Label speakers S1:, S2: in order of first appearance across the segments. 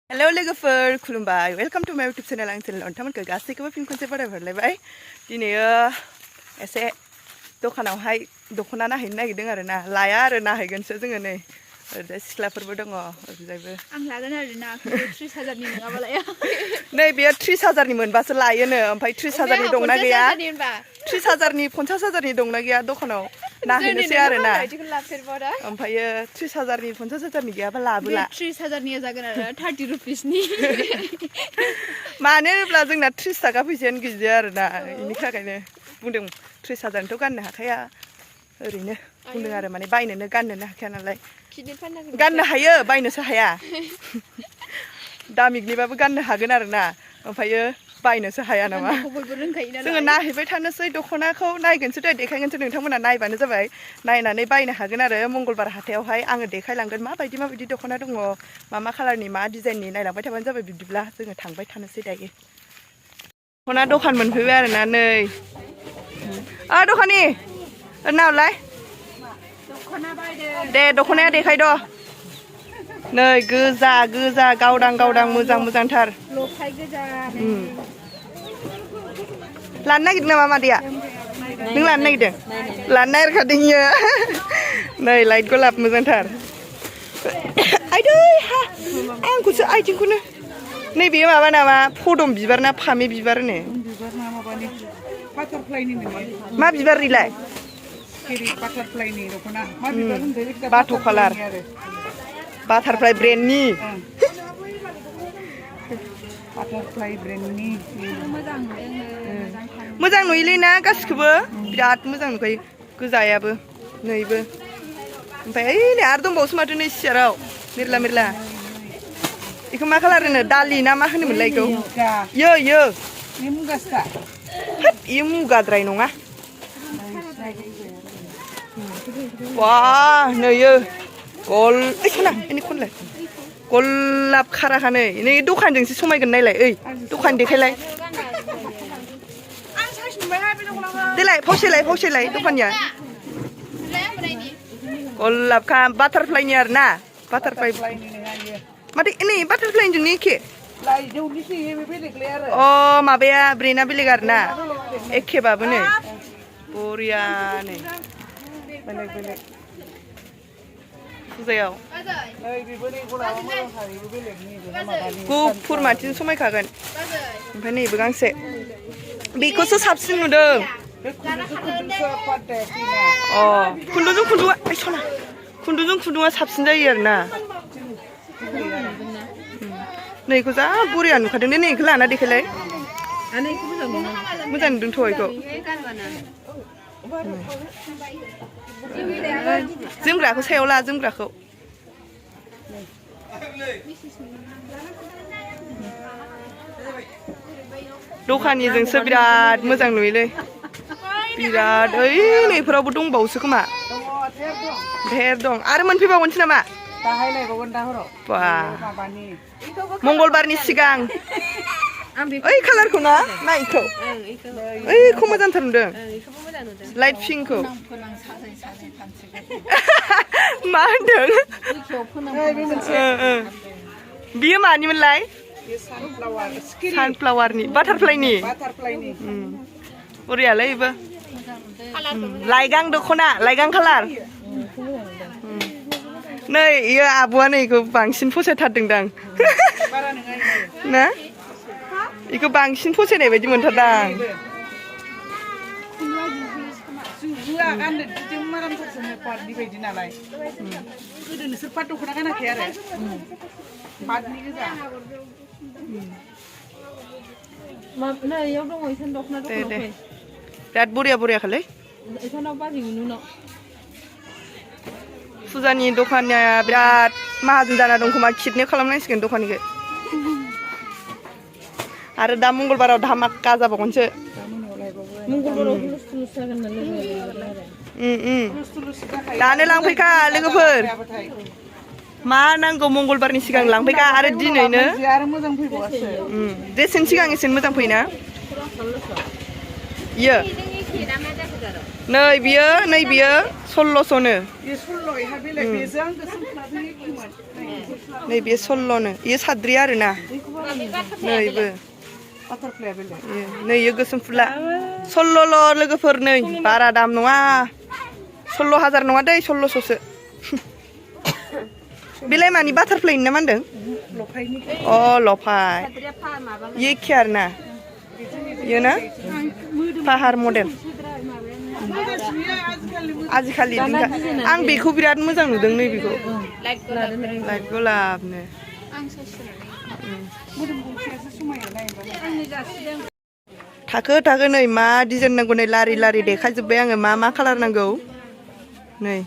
S1: Hello लोगोफोर खुलुमबाय welcome to माय यूट्यूब चैनल आं चैनल नोंथांमोनखौ गासैखौबो फिन खनसे बरायहरलायबाय दिनै एसे दखानावहाय दख'ना नायहैनो नागिरदों आरो ना लाया आरो नायहैगोनसो जोङो नै ओरैजाय सिख्लाफोरबो दङ ओरैजायबो
S2: आं लागोन आरो ना 30,000नि नङाबा लाया
S1: नै बेयो 30,000नि मोनबासो लायोनो ओमफ्राय 30,000नि दंना गैया 30,000नि 50,000नि दंना गैया दखानाव नायहैनोसै आरो ना ओमफ्रायो 30,000नि 50,000नि गैयाबा लाबोला
S2: 30,000निया जागोन आरो 30 रुपिसनि
S1: मानो होनोब्ला जोंना 30 थाखा फैसायानो गैया आरो ना बेनि थाखायनो बुंदों 30,000निथ' गाननो हाखाया ओरैनो बुंदों आरो माने बायनोनो गाननोनो हाखाया नालाय गाननो हायो बायनोसो हाया दामिकनिबाबो गाननो हागोन आरो ना ओमफ्रायो बायनोसो हाया नामा जोङो नायहैबाय थानोसै दख'नाखौ नायगोनसो दे देखायगोनसो नोंथांमोना नायबानो जाबाय नायनानै बायनो हागोन आरो मंगलबार हाथायावहाय आङो देखायलांगोन माबायदि दख'ना दङ मा कालारनि मा डिजाइननि नायलांबाय थाबानो जाबाय बिदिब्ला जोङो थांबाय थानोसै दायो दख'ना दखान मोनफैबाय आरो ना नै दखानि नावलाय दे दख'नाया देखायद' नै गोजा गोजा गावदां गावदां मोजां मोजांथार लानो नागिरदों नामा मादैया नों लानो नागिरदों लानो नागिरखादों इयो नै लाइट गलाप मोजांथार आइदै हा आंखौसो आइथिंखौनो नै बेयो माबा नामा फदम बिबार ना फामे बिबार नो मा बिबारनिलाय बाथ' कालार बाटारफ्लाइ ब्रेन्डनि मोजां नुयोलै ना गासिखौबो बिराद मोजां नुखायो गोजायाबो नैबो ओमफ्राय ओइ नै आरो दंबावोसो माथो नै सियाराव मेरला मेरला बेखौ मा कालार होनो दालि ना मा होनोमोनलाय बेखौ इयो इयो मुगाद्राय नङा वा नैयो गल सना एनि खनलाय गलाब खाराखा नै दखानजोंसो समायगोन नायलाय ओइ दखान देखायलाय देलाय फावसेलाय दखानिया गलाबखा बाटारफ्लाइनि आरो ना बाटारफ्लाइ माथो नै बाटारफ्लाइजोंनो एखे माबाया ब्रेना बेलेग आरो ना एखेबाबो नै बरिया नै बेलेग बेलेग फुजायाव गुफुर माथिं समायखागोन ओमफ्राय नैबो गांसे बेखौसो साबसिन नुदों खुन्दुंजों खुन्दुङा साबसिन जायो आरो ना नैखौ जा बरिया नुखादों दे नैखौ लाना देखायलाय मोजां नुदोंथ' बेखौ जोमग्राखौ सायाव ला जोमग्राखौ दखानिजोंसो बिराद मोजां नुयोलै बिराद ओइ नैफोरावबो दंबावोसो खोमा धेर दं आरो मोनफैबावगोनसो नामा बा मंगलबारनि सिगां ओइ कालारखौ ना इखौ ओइखौ मोजांथार नुदों लाइट पिंकखौ मा होनदों बियो मानिमोनलाय सानफ्लावारनि बाटारफ्लाइनि बरियालै बेबो लाइगां दख'ना लाइगां कालार नै इयो आब'आ नै इखौ बांसिन फसायथारदोंदां ना इखौ बांसिन फसायनाय बायदि मोनथारदां दे बिराद बरिया खालै फुजानि दखानिया बिराद माहाजोन जाना दं खोमा किडनेप खालामनांसिगोन दखानिखौ आरो दा मंगलबाराव धामाका जाबावगोनसो दानो लांफैखा लोगोफोर मा नांगौ मंगलबारनि सिगां लांफैखा आरो दिनैनो जेसेनो सिगां एसेनो मोजां फैना इयो नै बियो 1600नो नैबे 16नो इयो साद्रि आरोना नैबो नै इयो गोसोम फुला 16ल' लोगोफोर नै बारा दाम नङा 16,000 नङा दै 1600सो बेलाय मानि बाटारफ्लाइनि ना मा होनदों अ लफाय इयो एखे आरोना इयो ना पाहार मडेल आजिखालि आं बेखौ बिराद मोजां नुदों नैबेखौ लाइट गलाबनो थाखो थाखो नै मा डिजाइन नांगौ नै लारि लारि देखायजोब्बाय आङो मा कालार नांगौ नै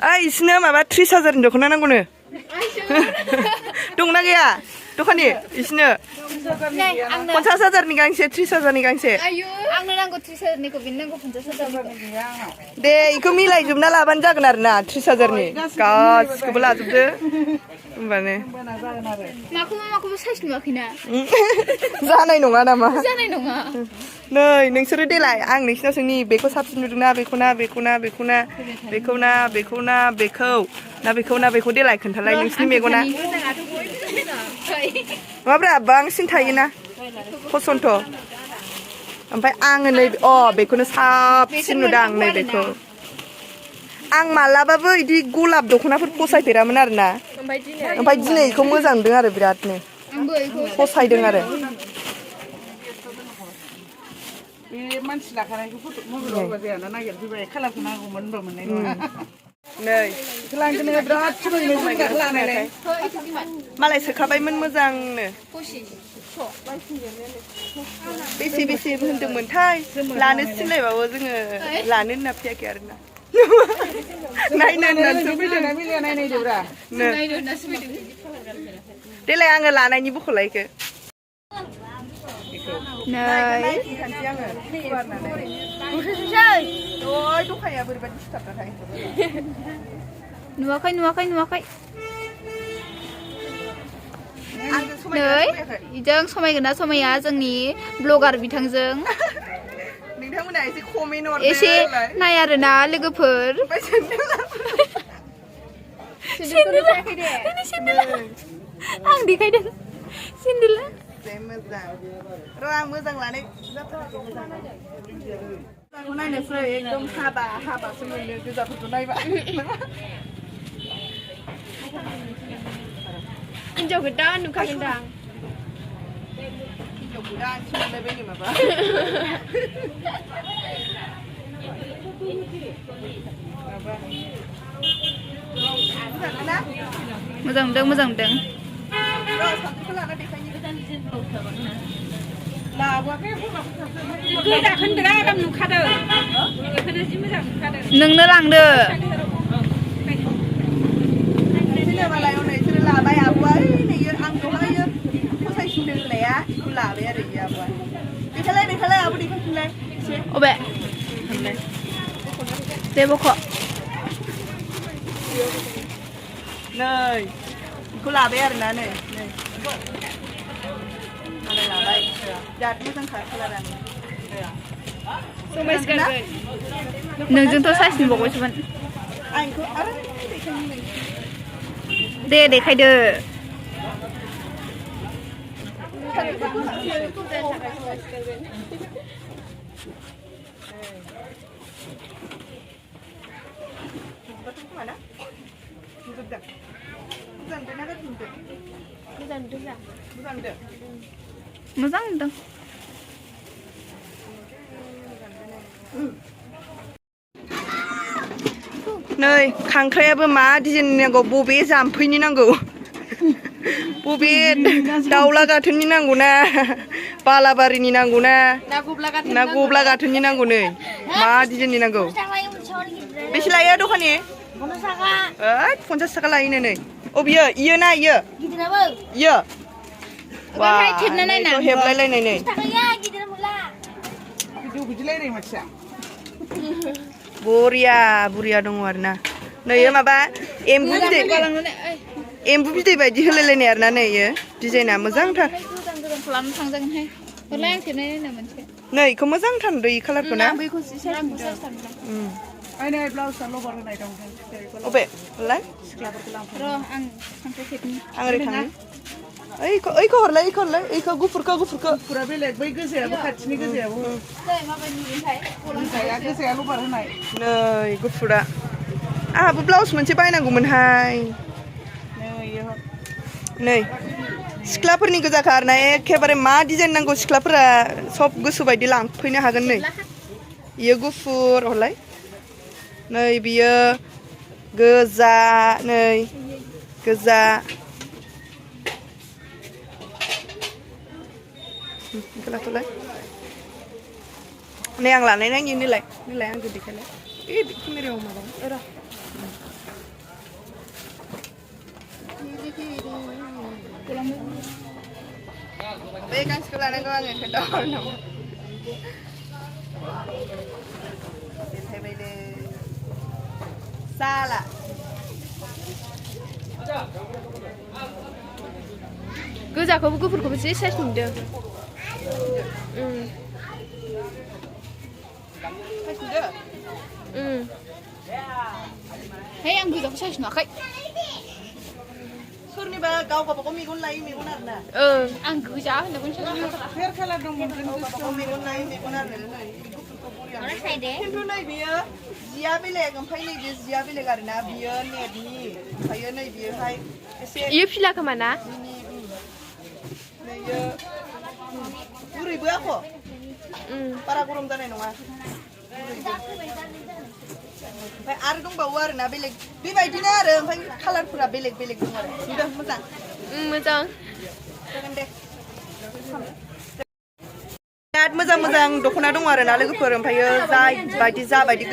S1: ओइ इसनो माबा 30,000नि दख'ना नांगौनो दंना गैया दखानि इसनो 50,000नि गांसे 30,000नि गांसे
S2: आंनो नांगौ 30,000निखौ बेनो नांगौ 50,000
S1: दे इखौ मिलायजोबना लाबानो जागोन आरोना 30,000नि गासिखौबो लाजोबदो होमबानो
S2: माखौबा साइज नुवाखैना
S1: जानाय नङा नामा
S2: जानाय नङा
S1: नै नोंसोरो देलाय आं नोंसिनाव सोंनि बेखौ साबसिन नुदोंना बेखौना बेखौ देलाय खोन्थालाय नोंसिनि मेगना माब्रा बांसिन थायोना फसन्थ ओमफ्राय आङो नै बेखौनो साबसिन नुदों आं नै बेखौ आं मालाबाबो इदि गलाब दख'नाफोर फसायफेरामोन आरोना ओमफ्राय दिनै इखौ मोजां नुदों आरो बिरादनो फसायदों आरो
S3: बे मानसि लाखानायखौ फट' मबाइलाव जायाना नागिरफैबाय कालारखौ नांगौमोन होनबा मोननाय नङा
S1: नै
S3: लांगोन नोङो बिराद समायना लानायलाय
S1: मालाय सोखाबायमोन मोजांनो बेसे होनदोंमोनथाय लानो थिनलायबाबो जोङो लानो होनना फैयाखै आरोना नायनो होननानैसो फैदों
S3: नायनायदोब्रा
S1: देलाय आङो लानायनि बख'लायखो
S2: नुवाखै नै इजों समायगोन ना समाया जोंनि ब्लगार बिथांजों
S1: नोंथांमोना एसे कमेन्ट हरदो
S2: एसे नाय आरोना लोगोफोर आं देखायदों सेन्देला
S1: मोजां आं मोजां लानाय जाथारखौ नायनो फै एकदम हाबासो मोनो गोजाफोरखौ नायबा
S2: हिन्जाव गोदान नुखागोनदां
S1: हिन्जाव गोदानसो मोनलायबायनो माबा
S2: मोजां नुदों नोंनो लांदो
S1: लाबाय आब'आ आं दहायो फसायसिनदों होननाया बेखौ लाबाय आरो आब'आ देखायलाय आब' देखायफिनलाय
S2: अबे दे बख'
S1: नै बेखौ लाबाय आरोना नै लाबाय बिराद मोजांखा कालारानो
S2: नोंजोंथ' साइज नुबावबायसोमोन दे देखायदो मोजां नुदों
S1: नै खांख्रायाबो मा डिजाइननि नांगौ बबे जाम्फैनि नांगौ बबे दाउला गाथोननि नांगौ ना बालाबारिनि नांगौ ना गब्ला गाथोननि नांगौ नै मा डिजाइननि नांगौ बेसे लायो दखानि 50 थाखा लायोनो नै बियो इयो ना इयो वा हेबलायलायनाय नै बुरिया दङ आरोना नै माबा एम्बु बिदै बायदि होलायलायनाय आरोना नै इयो डिजाइना मोजांथार नै इखौ मोजांथार नुदों इ कालारखौ ना
S3: Ai này blouse nó vào này đồng thôi.
S1: अबे लाय
S3: सिख्लाफोरखौ लांफा
S2: र' आं खांख्राइ खेबनि
S1: आं ओरै थांनि ओइखौ हरलाय ओइखौ गुफुरखौ
S3: फुरा बेलेग बै गोजायाबो खाथिनि गोजायाबो
S2: नै माबायदि ओमफ्राय
S3: गोजाया गोजाया लबार होनाय
S1: नै गुफुरा आंहाबो ब्लाउस मोनसे बायनांगौमोनहाय
S3: नै इयो
S1: नै सिख्लाफोरनि गोजाखा आरोना एखेबारे मा डिजाइन नांगौ सिख्लाफोरा सब गोसो बायदि लांफैनो हागोन नै इयो गुफुर हरलाय नै बियो गोजा नै गोजा लाथ'लाय नै आं लानाय नायनि नोलाय आं गोदैखायलाय केमेरायाव माबा र' बे गांसेखौ लानांगौ आङो खोन्थाहरनांगौ देखायबायदे जाला
S2: गोजाखौबो गुफुरखौबो जि साइज नुदों हे आं गोजाखौ साइज नुवाखै
S1: सोरनिबा गाव गावबागाव मेगन लायै मेगन आरोना
S2: आं गोजा होनदोंमोन
S3: फेर खालार दंमोन
S1: गावबागाव मेगन लायै मेगन आरो नै गुफुरखौ बरिया खिन्थु नै बियो जिया बेलेग ओमफ्राय नै बे जिया बेलेग आरोना बियो नेटनि ओमफ्रायो नै बियोहाय एसे
S2: इयो फिला खोमा ना
S1: नैयो गुरैबो आख' बारा गरम जानाय नङा ओमफ्राय आरो दंबावो आरोना बेलेग बेबायदिनो आरो ओमफ्राय कालारफोरा बेलेग बेलेग दं आरो नुदों मोजां जागोन दे बिराद मोजां दख'ना दङ आरोना लोगोफोर ओमफ्रायो जाबायदि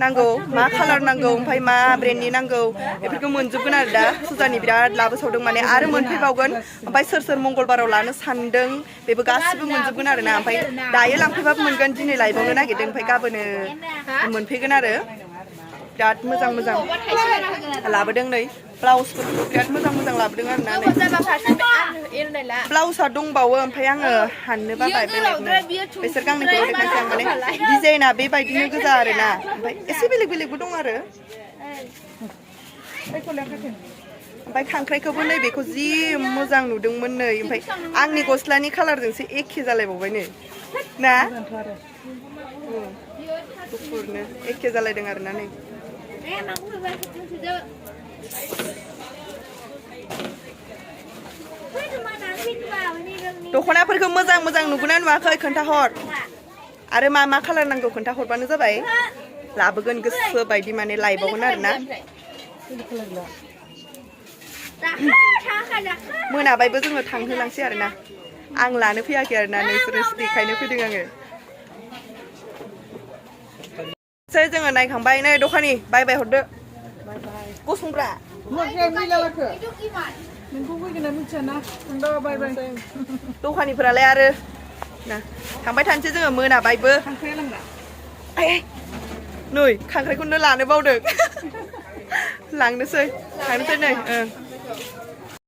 S1: नांगौ मा कालार नांगौ ओमफ्राय मा ब्रेन्डनि नांगौ बेफोरखौ मोनजोबगोन आरो दा फुजानि बिराद लाबोसावदों माने आरो मोनफैबावगोन ओमफ्राय सोर मंगलबाराव लानो सानदों बेबो गासिबो मोनजोबगोन आरोना ओमफ्राय दायो लांफैबाबो मोनगोन दिनै लायबावनो नागिरदों ओमफ्राय गाबोनो मोनफैगोन आरो बिराद मोजां लाबोदों नै ब्लाउसफोरखौ बिराद मोजां लाबोदों आरोना नै ब्लाउसआ दंबावो ओमफ्राय आङो हाननो बाबाय बेलेगनो बिसोर गांनैखौ देखायनोसै आं माने डिजाइना बेबायदिनो गोजा आरोना ओमफ्य एसे बेलेगबो दं आरो ओमफ्राय खांख्राइखौबो नैबेखौ जि मोजां नुदोंमोन नै ओमफ्राय आंनि गस्लानि कालारजोंसो एखे जालायबावबाय नै ना गुफुरनो एखे जालायदों आरोना नै दख'नाफोरखौ मोजां नुगोना नुवाखै खोन्थाहर आरो मा कालार नांगौ खोन्थाहरबानो जाबाय लाबोगोन गोसो बायदि माने लायबावगोन आरोना मोनाबायबो जोङो थांहोलांसै आरोना आं लानो फैयाखै आरोना नोंसोरो देखायनो फैदों आङो जोङो नायखांबाय नै दखानि बाय हरदो गसंग्रा दखानिफोरालाय आरो ना थांबाय थानोसै जोङो मोनाबायबो नै खांख्राइखौनो लानो बावदों लांनोसै थांनोसै नै